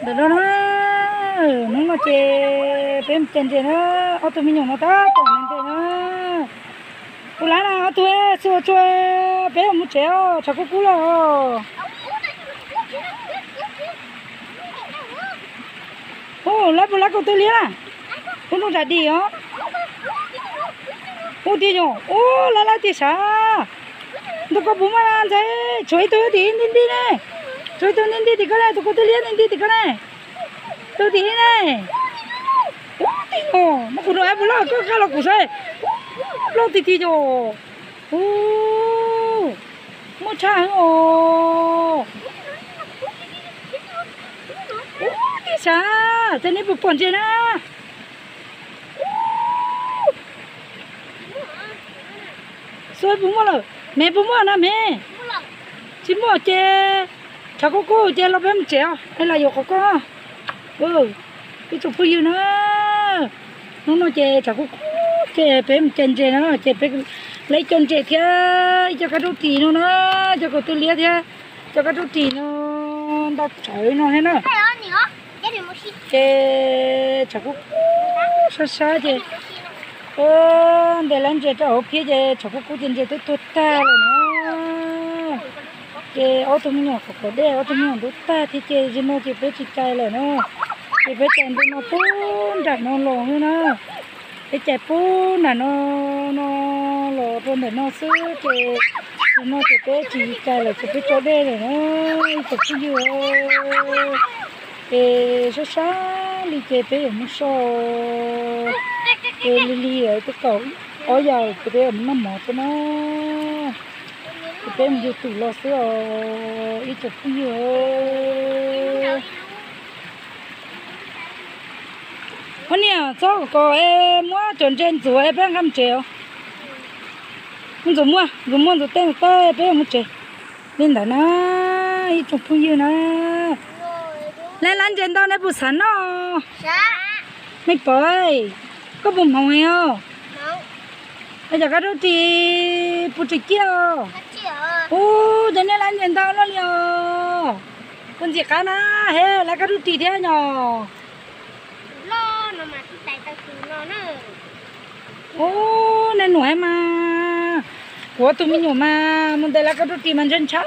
Ntawm no na, hnub no ces peb mus cais ntses na, ob tug me nyuam no tab tom ntses na. Puas laib na ob tug, xua tsuag, peb mus tsev os, tshav kub kub lawm os. Hu, laib puas laib koj twb liab na? Hu noj tsam dim os. Hu tiag yom, ub, laib laib tiag sav. Ntu koj puas muaj na ntxhais? Tshuav ib tug tim ntij ntij ne. Tshuav ib tug ntij ntij tim koj ne, tus koj twb liab ntij ntij tim koj ne. Tus tim ne. Ub, tiag yom, no kuv rau puas loj koj qab los kuv saib. Loj tiag tiag yom. Ub, muaj tshaj heev os. Ub, tiag sav, ces neb puas pom ntses na? Xua puas muaj lawm, me puas muaj na me? Tsis muaj ces tshav kub kub ces los peb mus tsev os, es los yuav qhov koj. Ib tsoom phooj ywg na, hnub no ces tshav kub kub ces peb mus cais ntses na, ces peb laib ib co ntses thiab ib co kab raub ris no na, cov kaus twb liab thiab cov kab raub ris no ntau tsawv no thiab na. Ces tshav kub kub sab sab ces ntes laib ntses rau hauv phiab ces tshav kub kub ces ntses twb tuag tag lawm na. Ces ob tug me nyuam qhov qhov dej, ob tug me nyuam ntub tag thiab ces zaum no ces peb tsis cais lawm na. Ces peb cais ntu no pub nram no los xwb na. Peb cais pub nram no, no los rau ntawm no xwb ces zaum no ces peb tsis cais lawm ces peb tso dej lawm na, ib tsoom phooj ywg. Ces sab sab li ces peb yuav mus so, ces li li twb kaum ob yam ces peb yuav mus noj mov thiab na. Ces peb mus yug twm los xwb os ib tsoom phooj ywg. Ob niam txhob kom muab cov ntses ntxuav es peb nqa mus tsev os. Ntxuav muaj, ntxuav muaj ntxuav tej ntxuav tej peb yuav mus tsev. Li ntawd na, ib tsoom phooj ywg na. Laib laib ntses ntau neb puas xav noj? Me Pov, koj puas hmoov os? Cov kab raub ris puas tseem ciaj os? Ub, cov nej laib ntses ntau loj li os. Puas ntxim qab na, he laib kab raub ris thiab nyom. Ub, nej nuam mas, kuv ob tug me nyuam mas mus ntes laib kab raub ris mas ntshai ntshai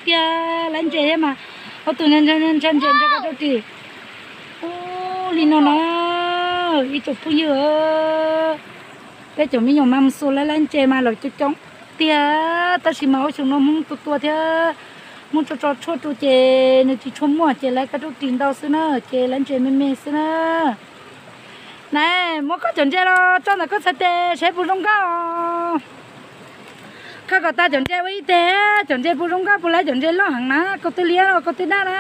tiag, laib ntses thiab mas ob tug ntshai ntshai ntshai ntses ntshai kab raub ris. Ub, li no na, ib tsoom phooj ywg, peb cov me nyuam mas mus xus laib laib ntses mas lawv coob coob tiag, tab sis mas ua xyoo no Hmoob tua tua thiab Hmoob tso tso tshuaj rau ces nws tsis tshua muaj ces laib kab raub ris ntau xwb na, ces laib ntses me me xwb na. Nais, muab koj cov ntses los tso ntawm koj txhais tes seb puas zoo nkauj. Koj kom tau cov ntses ua ib teg, cov ntses puas zoo nkauj, puas laib cov ntses loj heev na, kaus twb liab los kaus twb daj na.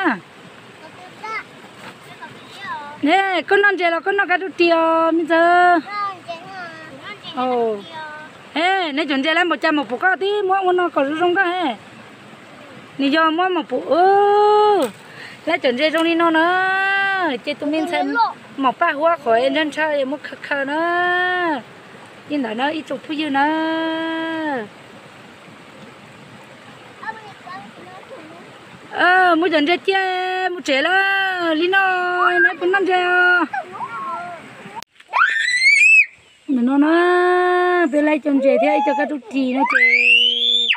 Koj noj ntses los koj noj kab raub ris os me ntxawg. Neb cov ntses laib npaum cas maum pum koj twb muab ua no kom zoo zoo nkauj he. Nws yog muab maum pum, laib cov ntses zoo li no na, ces tus me ntxhais maum paj huab qhov ntshaw ntshaw muab khaws khaws na. Li ntawd na ib tsoom phooj ywg na. Muab cov ntses cia mus tsev lawm li no, neb puas noj ntses os? Ntawm no na, peb laib cov ntses thiab ib co kab raub ris no ces,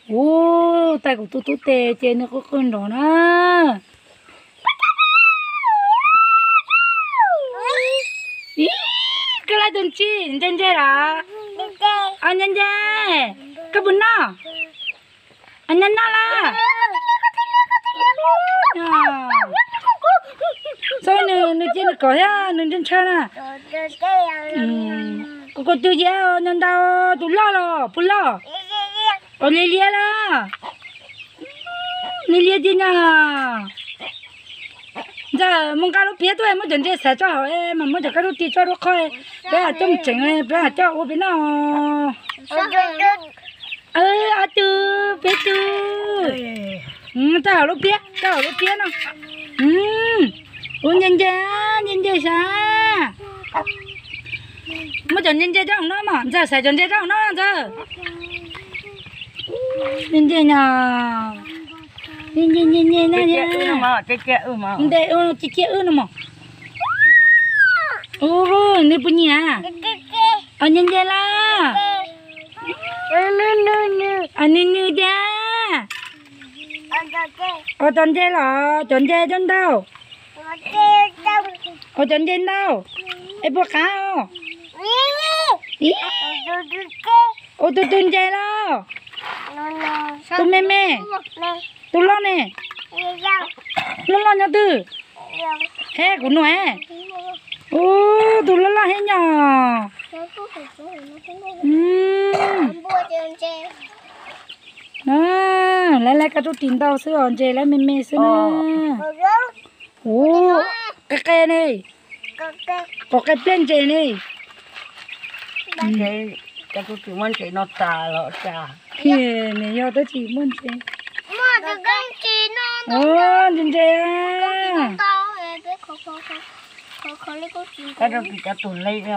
ub, tais kuv tus tub tes ces nws qw qw nrov na. Ib, koj laib tus ntsis ntse ntse los? Ntse ntse. Koj puas noj? Noj noj los? Txhob nws, nws cia nws kov thiab nws ntshaw ntshaw na. Kuv, kuv tus yau nyob ntau, tus loj los puas loj? Ua liab liab los? Liab liab tiag nyog. Ntxawm, mus nqa lub piab tuaj, muab cov ntses xav tso hauv mas muab cov kab raub ris tso rau qhov, peb coj mus tsev, peb coj ua peb noj. Ob tug, peb tug. Tso hauv lub piab, tso hauv lub piab no. Ua ntse ntse, ntse ntse sav. Muab cov ntse ntse rau hauv no mas, Ntxawm, xav cov ntses rau hauv no Ntxawm. Ntse ntse nyog. Nce nce nce nce na. Nte cia cia wb no mos. Ub, nws puas nyiam? Os, nce nce los. Os, nws nws tiag. Os, cov nce los, cov nce cov ntau. Os, cov nce ntau. Es puas qab os? Ub, tus tus nce los. Tus me me. Tus loj ne? Loj loj nyob twg? He kuv nua. Ub, tus loj loj heev nyog. Lawv laib kab rub ris ntau xwb os, ntses lawv me me xwb na. Ub, qe qe ne. Qos qe pliaj ntses ne. Kab rub ris muaj ntses no tas los cas? Nws yog twb tsis muaj ntses. Ntses ntses. Kab rub ris cov tus leb.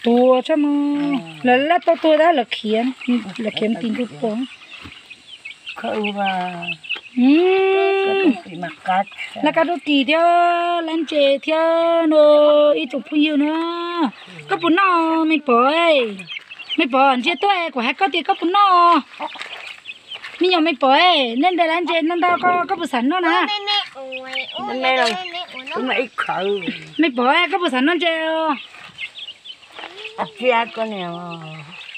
Tus tshaj ma. Lawv lab tau tuag tab lawv khiav, lawv khiav mus tim ntug puas. Lawv kab rub ris thiab lawv ntses thiab no ib tsoom phooj ywg na. Koj puas noj me pov? Me pov, ntsia tuaj kuv hais koj tias koj puas noj. Me nyuam me pov, nej ntes lawv ntses ntau ntau ko, koj puas xav noj na? Me pov, koj puas xav noj ntses?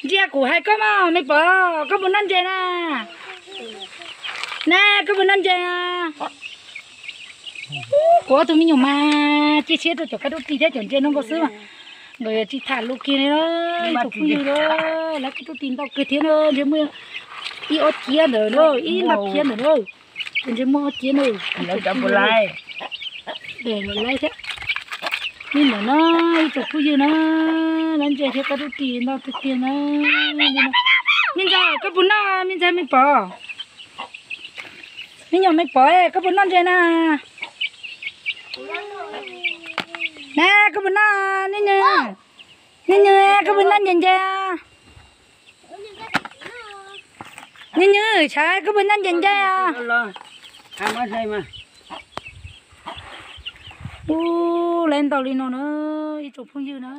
Ntsia kuv hais koj mas me pov, koj puas noj ntses na? Na, koj puas noj ntses? Kuv ob tug me nyuam mas cia siab rau cov kab rub ris thiab cov ntses no nkaus xwb. Nkawd yuav tsis tham lus kiag li, ib tsoom phooj ywg, lawv kab rub ris ntau kawg thiab na, ntses muaj ib ob ciab ntawd na, ib nta ciab ntawd na. Ces ntses muaj ob ciab na. Lawv cov puas laib thiab. Li ntawd na, ib tsoom phooj ywg na, lawv ntses thiab kab rub ris ntau tiag tiag na. Me ntxhais, koj puas noj me ntxhais me pov? Me nyuam me pov, koj puas noj ntses na? Na, koj puas noj, Niaj Nywg? Niaj Nywg, koj puas noj ntses ntses? Niaj Nywg, tshav, koj puas noj ntses ntses? Ub, lawv ntau li no na, ib tsoom phooj ywg na.